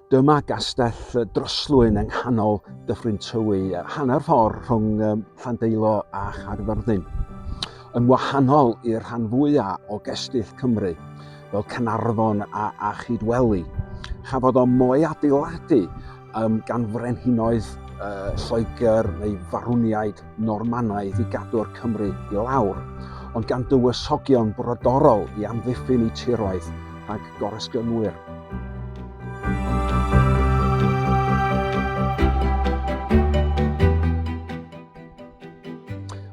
Dyma gastell Dryslwyn yng nghanol Dyffryn Tywi, hanner ffordd rhwng Llandeilo a Chaerfyrddin. Yn wahanol i'r rhan fwyaf o gestyll Cymru, fel Caernarfon a, a Chydweli, chafodd o mo'i adeiladu um, gan frenhinoedd uh, Lloegr neu farwniaid Normanaidd i gadw'r Cymru i lawr, ond gan dywysogion brodorol i amddiffyn eu tiroedd rhag goresgynwyr.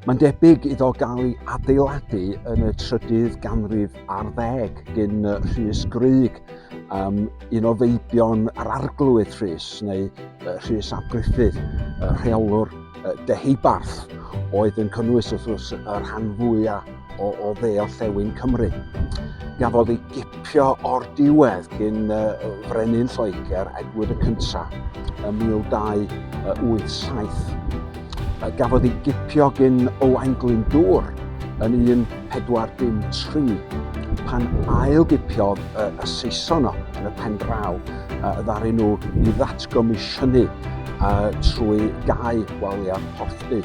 Mae'n debyg iddo gael ei adeiladu yn y trydydd ganrif ar ddeg gyn Rhys Gryg, um, un o feibion yr arglwydd Rhys, neu Rhys ap Gruffydd, rheolwr Deheubarth, oedd yn cynnwys wrth gwrs y rhan fwyaf o, o dde-orllewin Cymru. Gafodd ei gipio o'r diwedd gyn Frenin Lloegr, Edward y Cyntaf, ym 1287. Gafodd ei gipio gyn Owain Glyndŵr yn 1403, pan ail-gipiodd y, y Saeson o yn y pen draw, ddaru nhw i ddatgomisiynu trwy gau waliau Porthdy.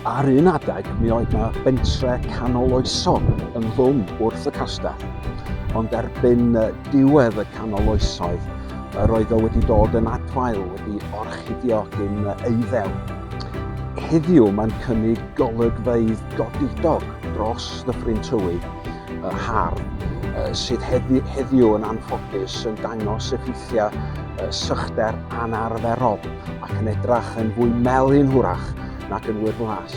Ar un adeg, mi oedd yna bentre canoloesol ynghlwm wrth y castell, ond erbyn diwedd y canol oesoedd, yr oedd o wedi dod yn adfail, wedi orchuddio gyn eiddew. Heddiw mae'n cynnig golygfeydd godidog dros Ddyffryn Tywi, y hardd, sydd heddiw yn anffodus yn dangos effeithiau sychder anarferol ac yn edrach yn fwy melyn hwrach nag yn wyrddlas.